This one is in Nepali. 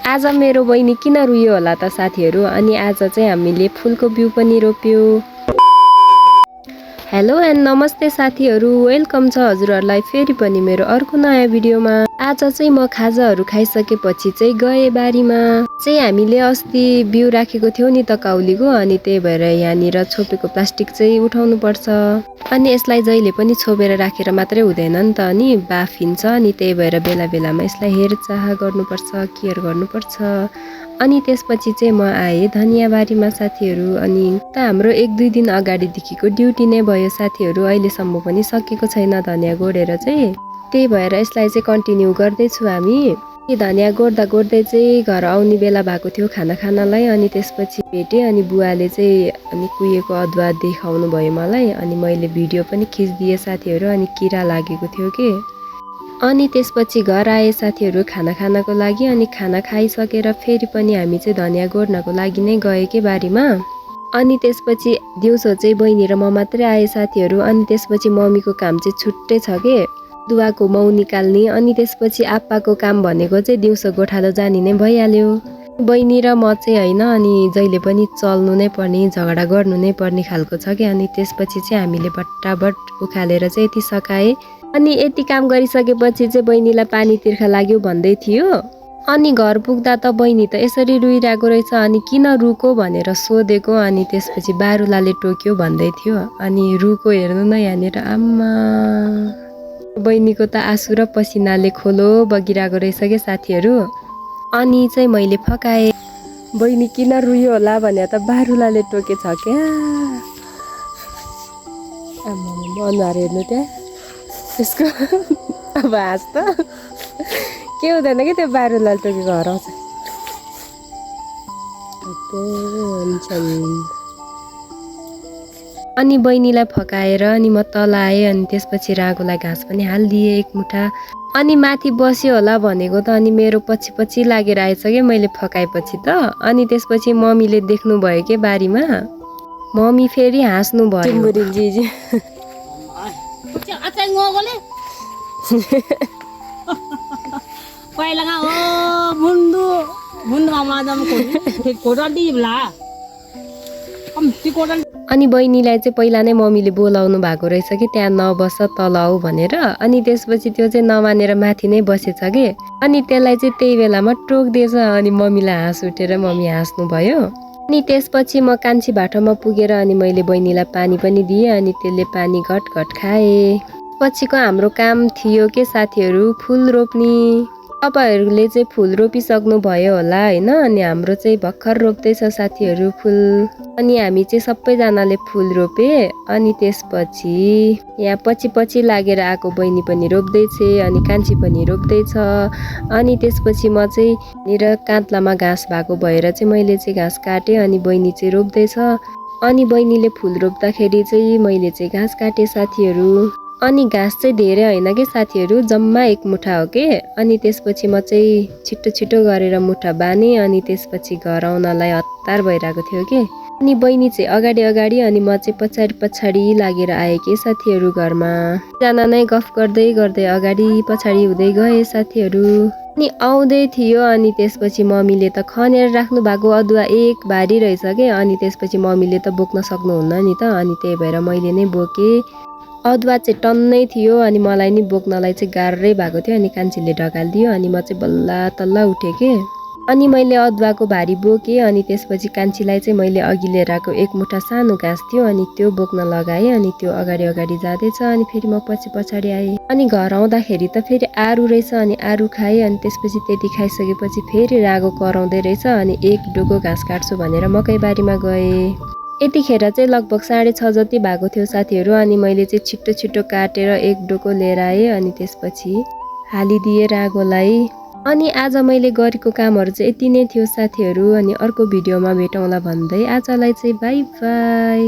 आज मेरो बहिनी किन रुयो होला त साथीहरू। अनि आज चाहिँ हामीले फुलको बिउ पनि रोप्यो। हेलो एन्ड नमस्ते साथीहरू, वेलकम छ हजुरहरूलाई फेरि पनि मेरो अर्को नयाँ भिडियोमा। आज चाहिँ म खाजाहरू खाइसकेपछि चाहिँ गएँ बारीमा। चाहिँ हामीले अस्ति बिउ राखेको थियौँ नि त काउलीको, अनि त्यही भएर यहाँनिर छोपेको प्लास्टिक चाहिँ उठाउनु पर्छ। अनि यसलाई जहिले पनि छोपेर राखेर मात्रै हुँदैन नि त, अनि बाफिन्छ। अनि त्यही भएर बेला बेलामा यसलाई हेरचाह गर्नुपर्छ, केयर गर्नुपर्छ। अनि त्यसपछि चाहिँ म आएँ धनियाँ बारीमा साथीहरू। अनि त हाम्रो 1-2 दिन अगाडिदेखिको ड्युटी नै भयो साथीहरू, अहिलेसम्म पनि सकेको छैन धनियाँ गोडेर चाहिँ। त्यही भएर यसलाई चाहिँ कन्टिन्यू गर्दैछु हामी। धनियाँ गोड्दा गोड्दै चाहिँ घर आउने बेला भएको थियो खाना खानालाई। अनि त्यसपछि भेटेँ, अनि बुवाले चाहिँ अनि कुहिएको अदुवा देखाउनु भयो मलाई। अनि मैले भिडियो पनि खिचिदिएँ साथीहरू। अनि किरा लागेको थियो कि। अनि त्यसपछि घर आए साथीहरू खाना खानको लागि। अनि खाना खाइसकेर फेरि पनि हामी चाहिँ धनियाँ गोड्नको लागि नै गएँ कि बारीमा। अनि त्यसपछि दिउँसो चाहिँ बहिनी र म मात्रै आए साथीहरू। अनि त्यसपछि मम्मीको काम चाहिँ छुट्टै छ कि, दुवाको माउ निकाल्ने। अनि त्यसपछि आप्पाको काम भनेको चाहिँ दिउँसो गोठालो जाने नै भइहाल्यो। बहिनी र म चाहिँ होइन, अनि जहिले पनि चल्नु नै पर्ने, झगडा गर्नु नै पर्ने खालको छ कि। अनि त्यसपछि चाहिँ हामीले बट्टाबट उखालेर चाहिँ यति सकाएँ। अनि यति काम गरिसकेपछि चाहिँ बहिनीलाई पानी तिर्खा लाग्यो भन्दै थियो। अनि घर पुग्दा त बहिनी त यसरी रुइरहेको रहेछ। अनि किन रुको भनेर सोधेको। अनि त्यसपछि बारुलाले टोक्यो भन्दै थियो। अनि रुको हेर्नु न यहाँनिर, आम्मा बहिनीको त आँसु र पसिनाले खोलो बगिरहेको रहेछ कि साथीहरू। अनि चाहिँ मैले फकाएँ, बहिनी किन रुयो होला भने त बारुलाले टोकेछ क्या। आम्मा अनुहार हेर्नु त्यहाँ त्यसको अब हाँस त के हुँदैन कि त्यो बारुलाले टोकेको हराउँछ। अनि बहिनीलाई फकाएर अनि म तल आएँ। अनि त्यसपछि रागोलाई घाँस पनि हालिदिएँ 1 मुठा। अनि माथि बस्यो होला भनेको त अनि मेरो पछि पछि लागेर आएछ कि मैले फकाएपछि त। अनि त्यसपछि मम्मीले देख्नु भयो कि बारीमा, मम्मी फेरि हाँस्नु भयो। अनि बहिनीलाई चाहिँ पहिला नै मम्मीले बोलाउनु भएको रहेछ कि त्यहाँ नबस तल आऊ भनेर। अनि त्यसपछि त्यो चाहिँ नमानेर माथि नै बसेछ कि। अनि त्यसलाई चाहिँ त्यही बेलामा टोकिदिएछ। अनि मम्मीलाई हाँस उठेर मम्मी हाँस्नु भयो। अनि त्यसपछि म कान्छी भाटोमा पुगेर अनि मैले बहिनीलाई पानी पनि दिएँ। अनि त्यसले पानी घटघट खाए। पछिको हाम्रो काम थियो के साथीहरू, फुल रोप्ने। तपाईँहरूले चाहिँ फुल रोपिसक्नु भयो होला होइन। अनि हाम्रो चाहिँ भर्खर रोप्दैछ साथीहरू फुल। अनि हामी चाहिँ सबैजनाले फुल रोपे। अनि त्यसपछि यहाँ पछि पछि लागेर आएको बहिनी पनि रोप्दैछ, अनि कान्छी पनि रोप्दैछ। अनि त्यसपछि म चाहिँ निर काँतलामा घाँस भएको भएर चाहिँ मैले चाहिँ घाँस काटेँ। अनि बहिनी चाहिँ रोप्दैछ। अनि बहिनीले फुल रोप्दाखेरि चाहिँ मैले चाहिँ घाँस काटेँ साथीहरू। अनि घाँस चाहिँ धेरै होइन कि साथीहरू, जम्मा 1 मुठा हो कि। अनि त्यसपछि म चाहिँ छिटो छिटो गरेर मुठा बाँधेँ। अनि त्यसपछि घर आउनलाई हतार भइरहेको थियो कि। अनि बहिनी चाहिँ अगाडि अगाडि अनि म चाहिँ पछाडि पछाडि लागेर आएँ कि साथीहरू घरमा। जना नै गफ गर्दै गर्दै अगाडि पछाडि हुँदै गए साथीहरू। अनि आउँदै थियो। अनि त्यसपछि मम्मीले त खनेर राख्नु भएको अदुवा 1 भारी रहेछ कि। अनि त्यसपछि मम्मीले त बोक्न सक्नुहुन्न नि त। अनि त्यही भएर मैले नै बोकेँ। अदुवा चाहिँ टन्नै थियो। अनि मलाई नि बोक्नलाई चाहिँ गाह्रै भएको थियो। अनि कान्छीले ढकालिदियो। अनि म चाहिँ बल्ल तल्ल उठेँ कि। अनि मैले अदुवाको भारी बोकेँ। अनि त्यसपछि कान्छीलाई चाहिँ मैले अघि लिएर आएको 1 मुठा सानो घाँस थियो, अनि त्यो बोक्न लगाएँ। अनि त्यो अगाडि अगाडि जाँदैछ। अनि फेरि म पछि पछाडि आएँ। अनि घर आउँदाखेरि त फेरि आरु रहेछ। अनि आरु खाएँ। अनि त्यसपछि त्यति खाइसकेपछि फेरि रागो कराउँदै रहेछ। अनि 1 डोको घाँस काट्छु भनेर मकै बारीमा गएँ। यतिखेर चाहिँ लगभग 6:30 जति भएको थियो साथीहरू। अनि मैले चाहिँ छिटो छिटो काटेर 1 डोको लिएर आएँ। अनि त्यसपछि हालिदिएँ रागोलाई। अनि आज मैले गरेको कामहरू चाहिँ यति नै थियो साथीहरू। अनि अर्को भिडियोमा भेटौँला भन्दै आजलाई चाहिँ बाई बाई।